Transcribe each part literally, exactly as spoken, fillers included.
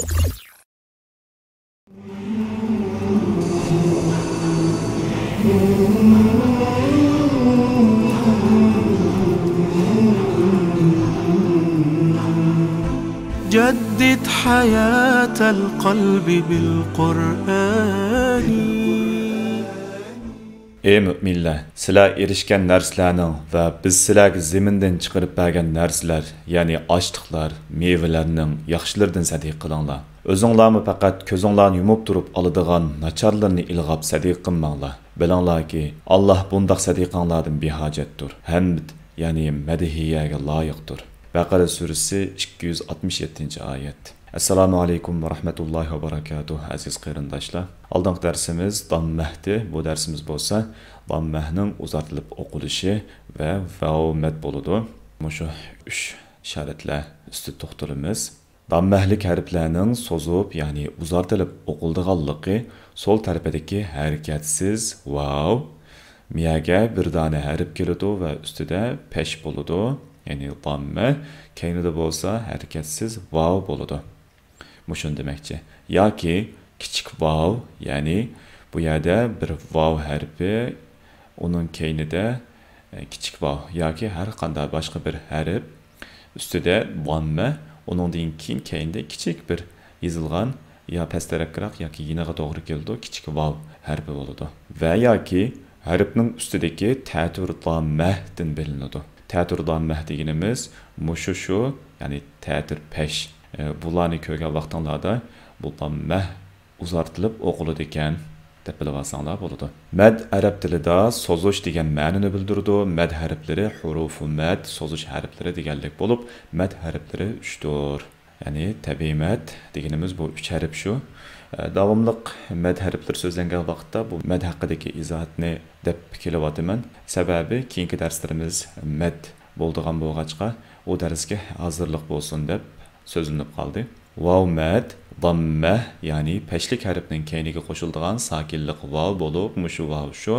جدد حياة القلب بالقرآن. ئەي مۆمىنلەر، سىلەر ئېرىشكەن نەرسىلەرنىڭ ۋە بىز سىلەرگە زېمىندىن چىقىرىپ بەرگەن نەرسىلەر، يەنى ئاشلىقلار، مېۋىلەرنىڭ ياخشىلىرىدىن سەدىقە قىلىڭلار. ئۆزۈڭلارمۇ پەقەت كۆزۈڭلارنى يۇمۇپ تۇرۇپ ئالىدىغان ناچارلىرىنى ئىلغاپ سەدىقە قىلماڭلار. بىلىڭلاركى، ئاللاھ بۇنداق سەدىقەڭلاردىن بىھاجەتتۇر. ھەمد، يەنى مەدھىيەگە لايىقتۇر. بەقەرە سۈرىسى، ئىككى يۈز ئاتمىش يەتتىنچى ئايەت. ئەسسالامۇ ئەلەيكۇم ۋە رەھمەتۇللاھى ۋە بەرەكاتۇھ، ئەزىز قېرىنداشلار. ئالدىنقى دەرسىمىز داممەھتى. بۇ دەرسىمىز بولسا داممەھنىڭ ئۇزارتىلىپ ئوقۇلۇشى ۋە ۋاۋ مەد بولىدۇ. مۇشۇ ئۈچ ئىشارەتلەر ئۈستىدە توختىلىمىز. داممەھلىك ھەرپلەرنىڭ سوزۇپ، يەنى ئۇزارتىلىپ ئوقۇلىدىغانلىقى سول تەرىپىدىكى ھەرىكەتسىز ۋاۋ، مىيەگە بىر دانە ھەرپ كېلىدۇ ۋە ئۈستىدە پەش بولىدۇ، يەنى داممە، كەينىدە بولسا ھەرىكەتسىز ۋاۋ بولىدۇ. مۇشۇنى دېمەكچى. ياكى كىچىك ۋاۋ، يەنى بۇ يەردە بىر ۋاۋ ھەرپى، ئۇنىڭ كەينىدە، ئە، كىچىك ۋاۋ ياكى ھەر قانداق باشقا بىر ھەرپ، ئۈستىدە داممە، ئۇنىڭدىن كېيىن كەينىدە كىچىك بىر يېزىلغان يا پەستەرەكرەك ياكى يېنىغا توغرا كېلىدۇ، كىچىك ۋاۋ ھەرپى بولىدۇ. ۋە ياكى ھەرپنىڭ ئۈستىدىكى تەتۈر داممەدىن بىلىنىدۇ. تەتۈر داممە دېگىنىمىز مۇشۇ شۇ، يەنى تەتۈر پەش. ئە، بۇلارنى كۆرگەن ۋاقتىڭلاردا بۇ داممە ئۇزارتىلىپ ئوقۇلىدىكەن دەپ بىلىۋالساڭلار بولىدۇ. مەد ئەرەب تىلىدا سوزۇش دېگەن مەنىنى بىلدۈرىدۇ. مەد ھەرپلىرى ھۇرۇفۇ مەد، سوزۇش ھەرپلىرى دېگەنلىك بولۇپ، مەد ھەرپلىرى ئۈچتۇر. يەنى تەبىئىي مەد دېگىنىمىز بۇ ئۈچ ھەرپ شۇ. ئە، داۋاملىق مەد ھەرپلىرى سۆزلەنگەن ۋاقىتتا بۇ مەد ھەققىدىكى ئىزاھاتنى دەپ كېلىۋاتىمەن. سەۋەبى كېيىنكى دەرسلىرىمىز مەد بولىدىغان بولغاچقا، ئۇ دەرسكە ھازىرلىق بولسۇن دەپ سۆزلىنىپ قالدى. ۋاۋ مەد، داممە، يەنى پەشلىك ھەرپنىڭ كەينىگە قوشۇلىدىغان ساكىنلىق ۋاۋ بولۇپ، مۇشۇ ۋاۋ شۇ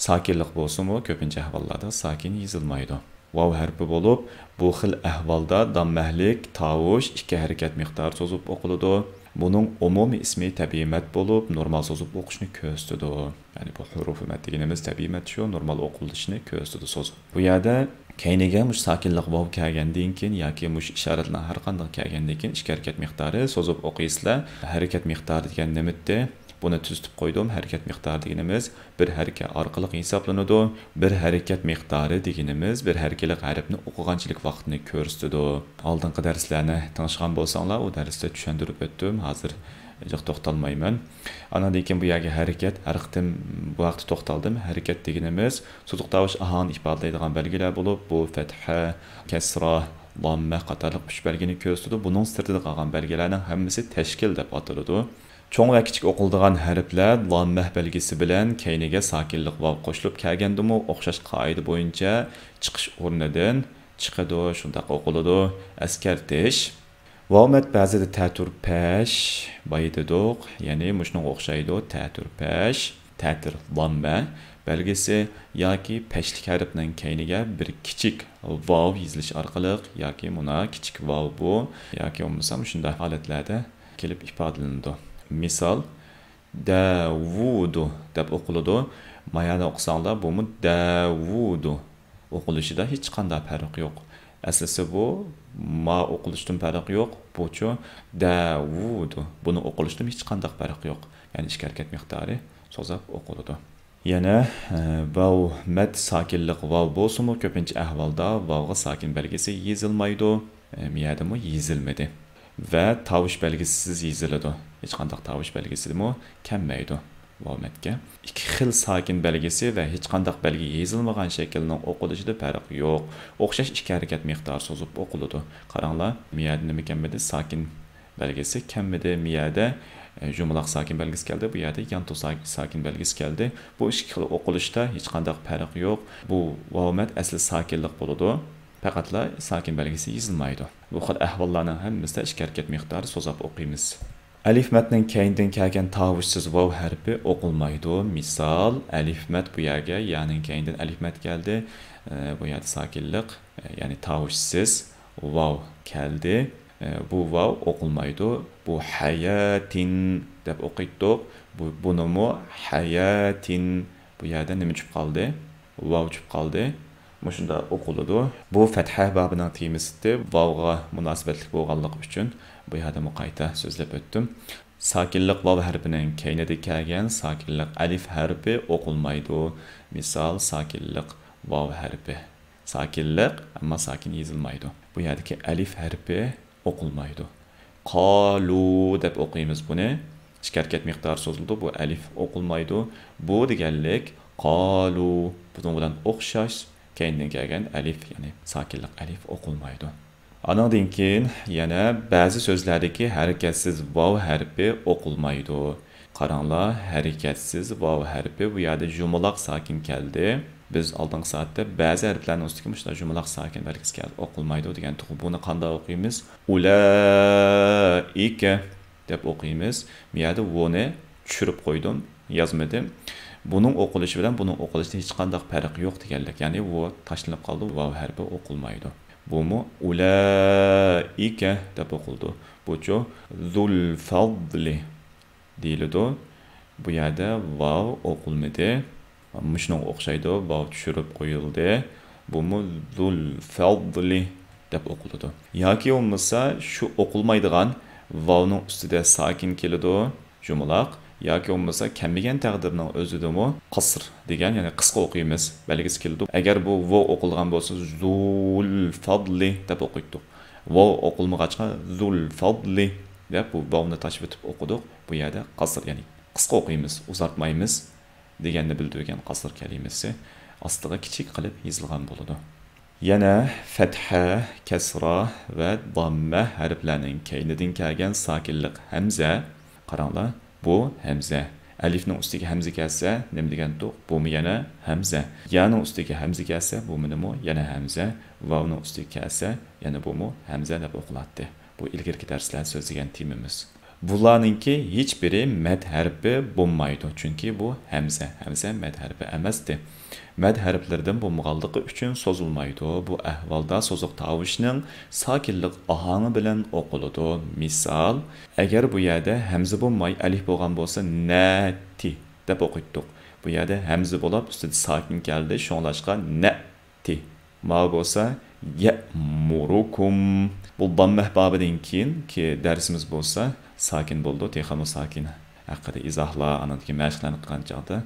ساكىنلىق بولسىمۇ، كۆپىنچە ئەھۋاللاردا ساكىن يېزىلمايدۇ. ۋاۋ ھەرپى بولۇپ، بۇ خىل ئەھۋالدا داممەھلىك تاۋۇش ئىككى ھەرىكەت مىقدارى سوزۇپ ئوقۇلىدۇ. بۇنىڭ ئومۇمىي ئىسمى تەبىئىي مەد بولۇپ، نورمال سوزۇپ ئوقۇشنى كۆرسىتىدۇ. يەنى بۇ ھۇرۇفى مەد دېگىنىمىز تەبىئىي مەد شۇ، نورمال ئوقۇلۇشىنى كۆرسىتىدۇ سوزۇپ. بۇ يەردە كەينىگە مۇشۇ ساكىنلىق ۋاۋ كەلگەندىن كېيىن ياكى مۇشۇ ئىشارەتلەر ھەر قانداق كەلگەندىن كېيىن ئىككى ھەرىكەت مىقدارى سوزۇپ ئوقۇيسىلەر. ھەرىكەت مىقدارى دېگەن نېمىتتى؟ بۇنى تۈزىتىپ قويدۇم. ھەرىكەت مىقدارى دېگىنىمىز بىر ھەرىكەت ئارقىلىق ھېسابلىنىدۇ. بىر ھەرىكەت مىقدارى دېگىنىمىز بىر ھەرىكەتلىك ھەرپنى ئوقۇغانچىلىك ۋاقتىنى كۆرسىتىدۇ. ئالدىنقى دەرسلەرنى تىڭشىغان بولساڭلار، ئۇ دەرستە چۈشەندۈرۈپ ئۆتتۈم. ھازىر جىق توختالمايمەن. ئانىڭدىن كېيىن بۇ يەرگە ھەرىكەت، ھەر قېتىم بۇ ھەقتە توختالدىم. ھەرىكەت دېگىنىمىز سوزۇق تاۋۇش ئاھاڭىنى ئىپادىلەيدىغان بەلگىلەر بولۇپ، بۇ فەتھە، كەسرا، داممە قاتارلىق ئۈچ بەلگىنى كۆرسىتىدۇ. بۇنىڭ سىرتىدا قالغان بەلگىلەرنىڭ ھەممىسى تەشكىل دەپ ئاتىلىدۇ. چوڭ ۋە كىچىك ئوقۇلىدىغان ھەرپلەر داممە بەلگىسى بىلەن كەينىگە ساكىنلىق ۋاۋ قوشۇلۇپ كەلگەندىمۇ ئوخشاش قائىدە بويىچە چىقىش ئورنىدىن چىقىدۇ، شۇنداق ئوقۇلىدۇ. ئەسكەرتىش. ۋاۋ مەد بەزىدە تەتۈر پەش، بايا دېدۇق، يەنى مۇشۇنىڭغا ئوخشايدۇ، تەتۈر پەش، تەتۈر داممە بەلگىسى ياكى پەشلىك ھەرپنىڭ كەينىگە بىر كىچىك ۋاۋ يېزىلىش ئارقىلىق ياكى مانا كىچىك ۋاۋ بۇ ياكى بولمىسا مۇشۇنداق ھالەتلەردە كېلىپ ئىپادىلىنىدۇ. مىسال، دەۋۇدۇ دەپ ئوقۇلىدۇ. مايانى ئوقۇساڭلار، بۇمۇ دەۋۇدۇ. ئوقۇلۇشىدا ھېچقانداق پەرق يوق. ئەسلىسى بۇ ما ئوقۇلۇشتىن پەرق يوق. بۇچۇ دەۋۇدۇ. بۇنىڭ ئوقۇلۇشىدىن ھېچقانداق پەرق يوق. يەنى ئىككى ھەرىكەت مىقدارى سوزاپ ئوقۇلىدۇ. يەنە، ئە، ۋاۋ مەد ساكىنلىق ۋاۋ بولسىمۇ، كۆپىنچە ئەھۋالدا ۋاۋغا ساكىن بەلگىسى يېزىلمايدۇ. ئە، مىيەدىمۇ يېزىلمىدى. ۋە تاۋۇش بەلگىسىسىز يېزىلىدۇ. ھېچقانداق تاۋۇش بەلگىسىمۇ كەلمەيدۇ ۋاۋ مەدكە. ئىككى خىل ساكىن بەلگىسى ۋە ھېچقانداق بەلگە يېزىلمىغان شەكىلنىڭ ئوقۇلۇشىدا پەرق يوق. ئوخشاش ئىككى ھەرىكەت مىقدارى سوزۇپ ئوقۇلىدۇ. قاراڭلار، مىيەدە نېمە كەلمىدى؟ ساكىن بەلگىسى كەلمىدى. مىيەدە، ئە، يۇمىلاق ساكىن بەلگىسى كەلدى. بۇ يەردە يانتۇ سا-، ساكىن بەلگىسى كەلدى. بۇ ئىككى خىل ئوقۇلۇشتا ھېچقانداق پەرق يوق. بۇ ۋاۋ مەد ئەسلى ساكىنلىق بولىدۇ. پەقەتلا ساكىن بەلگىسى يېزىلمايدۇ. بۇ خىل ئەھۋاللارنىڭ ھەممىسىدە ئىككى ھەرىكەت مىقدارى سوزاپ ئوقۇيمىز. ئەلىف مەدنىڭ كەينىدىن كەلگەن تاۋۇشسىز ۋاۋ ھەرپى ئوقۇلمايدۇ. مىسال، ئەلىف مەد بۇ يەرگە، يانىڭ كەينىدىن ئەلىف مەد كەلدى. ئە، بۇ يەردە ساكىنلىق، ئە، يەنى تاۋۇشسىز ۋاۋ كەلدى. ئە، بۇ ۋاۋ ئوقۇلمايدۇ. بۇ ھەياتىن دەپ ئوقۇيتتۇق. بۇ، بۇنىمۇ ھەياتىن. بۇ يەردە نېمە چۈشۈپ قالدى؟ ۋاۋ چۈشۈپ قالدى. مۇشۇنداق ئوقۇلىدۇ. بۇ فەتھە بابىنىڭ تېمىسى ۋاۋغا مۇناسىۋەتلىك بولغانلىقى ئۈچۈن بۇ يەردىمۇ قايتا سۆزلەپ ئۆتتۈم. ساكىنلىق ۋاۋ ھەرپىنىڭ كەينىدە كەلگەن ساكىنلىق ئەلىف ھەرپى ئوقۇلمايدۇ. مىسال، ساكىنلىق ۋاۋ ھەرپى. ساكىنلىق، ئەمما ساكىن يېزىلمايدۇ. بۇ يەردىكى ئەلىف ھەرپى ئوقۇلمايدۇ. قالۇ دەپ ئوقۇيمىز بۇنى. ئىككى ھەرىكەت مىقدارى سوزۇلىدۇ. بۇ ئەلىف ئوقۇلمايدۇ. بۇ دېگەنلىك قالۇ. بۇنىڭ بىلەن ئوخشاش كەينىدىن كەلگەن ئەلىف، يەنى ساكىنلىق ئەلىف ئوقۇلمايدۇ. ئانىڭدىن كېيىن يەنە بەزى سۆزلەردىكى ھەرىكەتسىز ۋاۋ ھەرپى ئوقۇلمايدۇ. قاراڭلار، ھەرىكەتسىز ۋاۋ ھەرپى بۇ يەردە يۇمىلاق ساكىن كەلدى. بىز ئالدىنقى سائەتتە بەزى ھەرپلەرنىڭ ئۈستىگە مۇشۇنداق يۇمىلاق ساكىن بەلگىسى كەلدى، ئوقۇلمايدۇ دېگەنتۇق. بۇنى قانداق ئوقۇيمىز؟ ئۇلائىكە دەپ ئوقۇيمىز. بۇ يەردە ۋونى چۈشۈرۈپ قويدۇم، يازمىدىم. بۇنىڭ ئوقۇلۇشى بىلەن بۇنىڭ ئوقۇلۇشىدا ھېچقانداق پەرق يوق دېگەنلىك. يەنى ۋو تاشلىنىپ قالدى، ۋاۋ ھەرپى ئوقۇلمايدۇ. بۇمۇ ئۇلائىكە دەپ ئوقۇلىدۇ. بۇچۇ؟ ذۇل فەضلى دېيىلىدۇ. بۇ يەردە ۋاۋ ئوقۇلمىدى. مۇشۇنىڭغا ئوخشايدۇ، ۋاۋ چۈشۈرۈپ قويۇلدى. بۇمۇ ذۇل فەضلى دەپ ئوقۇلىدۇ. ياكى بولمىسا شۇ ئوقۇلمايدىغان ۋاۋنىڭ ئۈستىدە ساكىن كېلىدۇ، يۇمىلاق. ياكى بولمىسا كەلمىگەن تەقدىرنىڭ ئۆزىدىمۇ قەسر دېگەن، يەنى قىسقا ئوقۇيمىز بەلگىسى كېلىدۇ. ئەگەر بۇ ۋاۋ ئوقۇلغان بولسا زۇل فەضلى دەپ ئوقۇيتتۇق. ۋاۋ ئوقۇلمىغاچقا زۇل فەضلى دەپ بۇ ۋاۋنى تاشلىۋېتىپ ئوقۇدۇق. بۇ يەردە قەسر، يەنى قىسقا ئوقۇيمىز، ئۇزارتمايمىز دېگەننى بىلدۈرگەن قەسر كەلىمىسى ئاستىغا كىچىك قىلىپ يېزىلغان بولىدۇ. يەنە فەتھە، كەسرا ۋە داممە ھەرپلەرنىڭ كەينىدىن كەلگەن ساكىنلىق ھەمزە. قاراڭلار، بۇ ھەمزە. ئەلىفنىڭ ئۈستىگە ھەمزە كەلسە نېمە دېگەنتۇق؟ بۇمۇ يەنە ھەمزە. يانىڭ ئۈستىگە ھەمزە كەلسە بۇمۇنىمۇ يەنە ھەمزە. ۋاۋنىڭ ئۈستىگە كەلسە يەنە بۇمۇ ھەمزە دەپ ئوقۇلاتتى. بۇ ئىلگىرىكى دەرسلەردە سۆزلىگەن تېمىمىز. بۇلارنىڭكى ھېچبىرى مەد ھەرپى بولمايدۇ، چۈنكى بۇ ھەمزە، ھەمزە مەد ھەرپى ئەمەستى. مەد ھەرپلىرىدىن بولمىغانلىقى ئۈچۈن سوزۇلمايدۇ. بۇ ئەھۋالدا سوزۇق تاۋۇشنىڭ ساكىنلىق ئاھاڭى بىلەن ئوقۇلىدۇ. مىسال، ئەگەر بۇ يەردە ھەمزە بولماي ئەلىف بولغان بولسا نەتى دەپ ئوقۇيتتۇق. بۇ يەردە ھەمزە بولۇپ ئۈستىدە ساكىن كەلدى، شۇڭلاشقا نە تى. ماۋۇ بولسا يەمۇرۇكۇم. بۇ داممە بابىدىن كېيىنكى دەرسىمىز بولسا ساكىن بولىدۇ. تېخىمۇ ساكىن ھەققىدە ئىزاھلار، ئانىڭدىن كېيىن مەشىقلەرنى قىلغان چاغدا،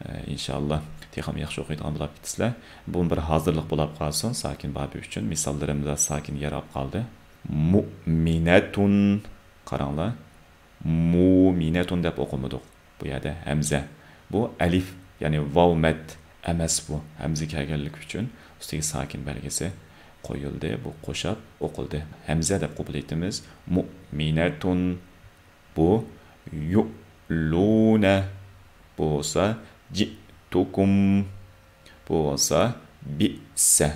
ئە، ئىنشاللا تېخىمۇ ياخشى ئوقۇيدىغان بولاپ كېتىسىلەر. بۇ بىر ھازىرلىق بولاپ قالسۇن. ساكىن بابى ئۈچۈن مىساللىرىمدا ساكىن يەر ئاپ قالدى. مۇئمىنەتۇن. قاراڭلار. مۇمىنەتۇن دەپ ئوقۇمىدۇق. بۇ يەردە ھەمزە. بۇ ئەلىف، يەنى ۋاۋ مەد ئەمەس بۇ. ھەمزە كەلگەنلىكى ئۈچۈن ئۈستىگە ساكىن بەلگىسى قويۇلدى. بۇ قوشاپ ئوقۇلدى. ھەمزە دەپ قوبۇل ئېيتىمىز. مۇمىنەتۇن. بۇ يۇلۇنە. بۇ بولسا جىئتۇكۇم. بۇ بولسا بىئسە.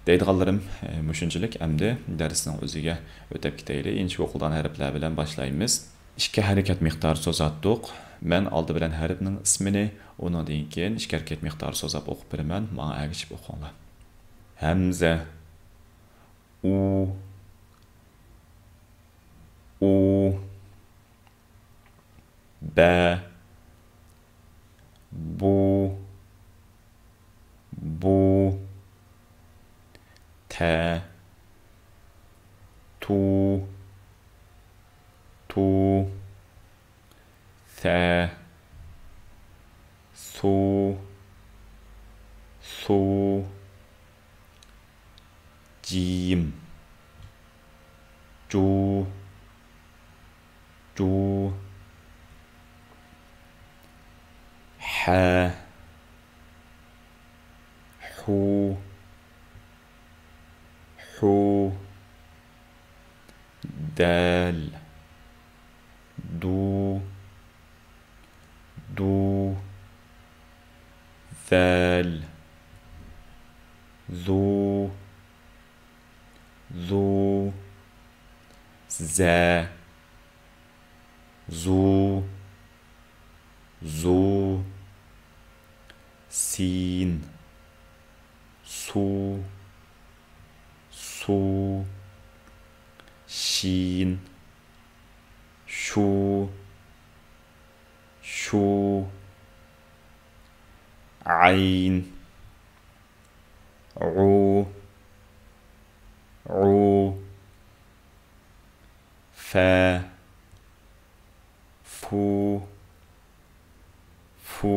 دەيدىغانلىرىم، ئە، مۇشۇنچىلىك. ئەمدى دەرسنىڭ ئۆزىگە ئۆتۈپ كېتەيلى. ئىنچىكە ئوقۇلغان ھەرپلەر بىلەن باشلايمىز. ئىككى ھەرىكەت مىقدارى سوزاتتۇق. مەن ئالدى بىلەن ھەرپنىڭ ئىسمىنى، ئۇنىڭدىن كېيىن ئىككى ھەرىكەت مىقدارى سوزاپ ئوقۇپ بېرىمەن. ماڭا ئەگىشىپ ئوقۇڭلار. ھەمزە. ئۇ. ئۇ. بە. بۇ. بۇ. تە. تۇ. تۇ. ثە. ثۇ. ثۇ. جىم. جۇ. جۇ. ح. حۇ. حۇ. دال. دۇ. دۇ. ذال. ذۇ. ذۇ. زا. زۇ. زۇ. سين. سۇ. سۇ. ش. شىن، شۇ، شۇ، عەين، ئۇ، ئۇ، فە، فۇ، فۇ،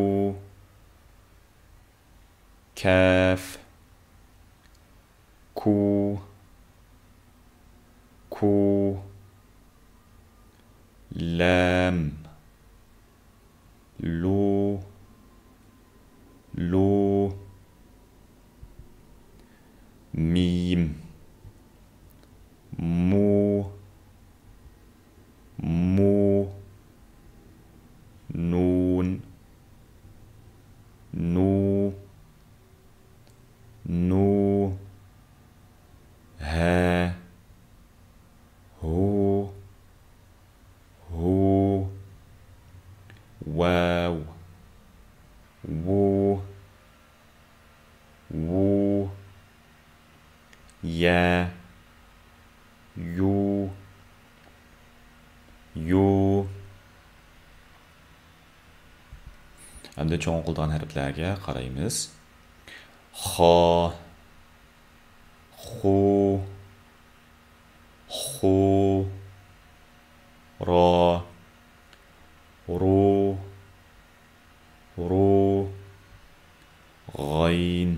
كاف، كۇ، كۇ، لام، لۇ، لۇ، مىم، مۇ، مۇ، نۇن، نۇ، نۇ، ھە، ھۇ، ھۇ، ۋاۋ، ۋۇ، ۋۇ، يە، يۇ، يۇ. ئەمدى چوڭ ئوقۇلىدىغان ھەرپلەرگە قارايمىز. خا، خۇ، خۇ، را، رۇ، رۇ، غەين،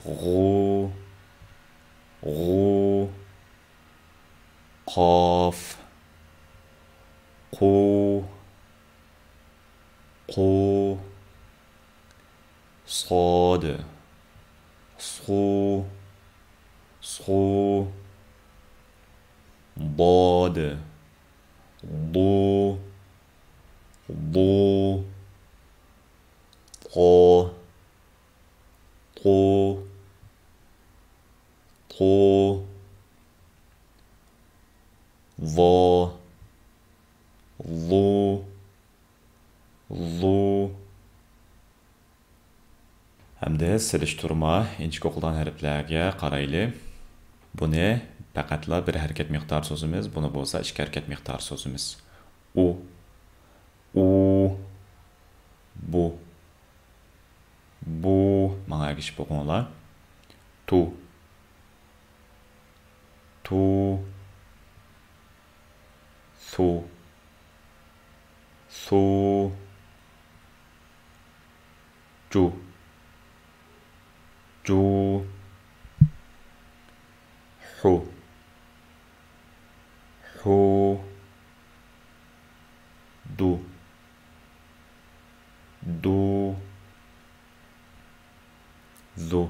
غۇ، غۇ، قاف، قۇ، قۇ، صاد، صۇ، صۇ، ضاد، ضۇ، ضۇ، طا، طۇ، طۇ، ظا، ظۇ، ظۇ. ھەمدە سېلىشتۇرما ئىنچىكە ئوقۇلغان ھەرپلەرگە قارايلى. بۇنى پەقەتلا بىر ھەرىكەت مىقدارى سوزىمىز، بۇنى بولسا ئىككى ھەرىكەت مىقدارى سوزىمىز. ئۇ، ئۇ، بۇ، بۇ. ماڭا ئەگىشىپ ئوقۇڭلار. تۇ، تۇ، سۇ، سۇ، جۇ، جۇ، خۇ، خۇ، دۇ، دۇ، زۇ،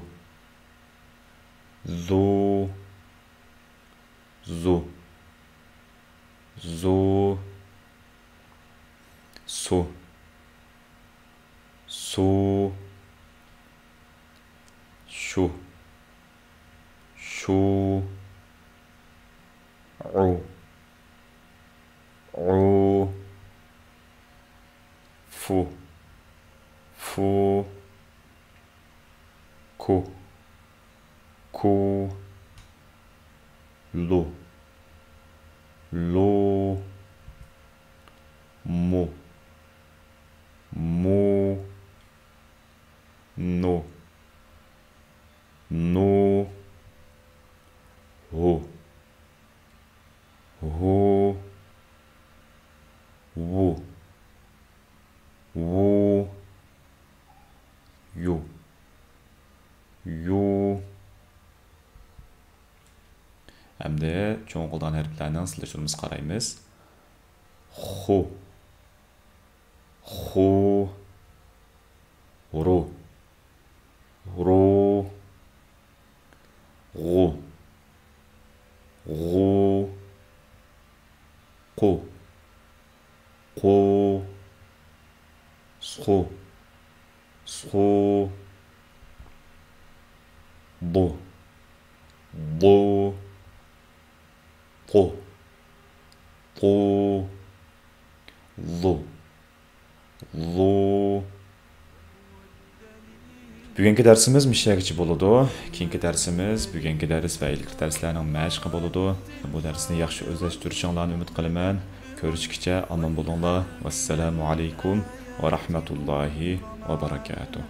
زۇ، زۇ، زۇ، سۇ، سۇ، شۇ، شۇ، ئۇ، ئۇ، فۇ، فۇ، كۇ، كۇ، لۇ، لۇ، مۇ، مۇ، نۇ، نۇ، ھۇ، ھۇ، ۋۇ، ۋۇ، يۇ، يۇ. ئەمدى چوڭ ئوقۇلىدىغان ھەرپلەرنىڭ سېلىشتۇرمىسىغا قارايمىز. خۇ، خۇ، رۇ، رۇ، غۇ، غۇ، قۇ، قۇ، سۇ، سۇ، ضۇ، ضۇ، طۇ، طۇ، ظۇ، ظۇ. بۈگۈنكى دەرسىمىز مۇشۇ يەرگىچە بولىدۇ. كېيىنكى دەرسىمىز بۈگۈنكى دەرس ۋە ھېلىقى دەرسلەرنىڭ مەشقى بولىدۇ. بۇ دەرسنى ياخشى ئۆزلەشتۈرۈشۈڭلارنى ئۈمىد قىلىمەن. كۆرۈشكىچە ئامان بولۇڭلار. ۋەسسالامۇ ئەلەيكۇم ۋە رەھمەتۇللاھى ۋە بەرەكاتۇھ.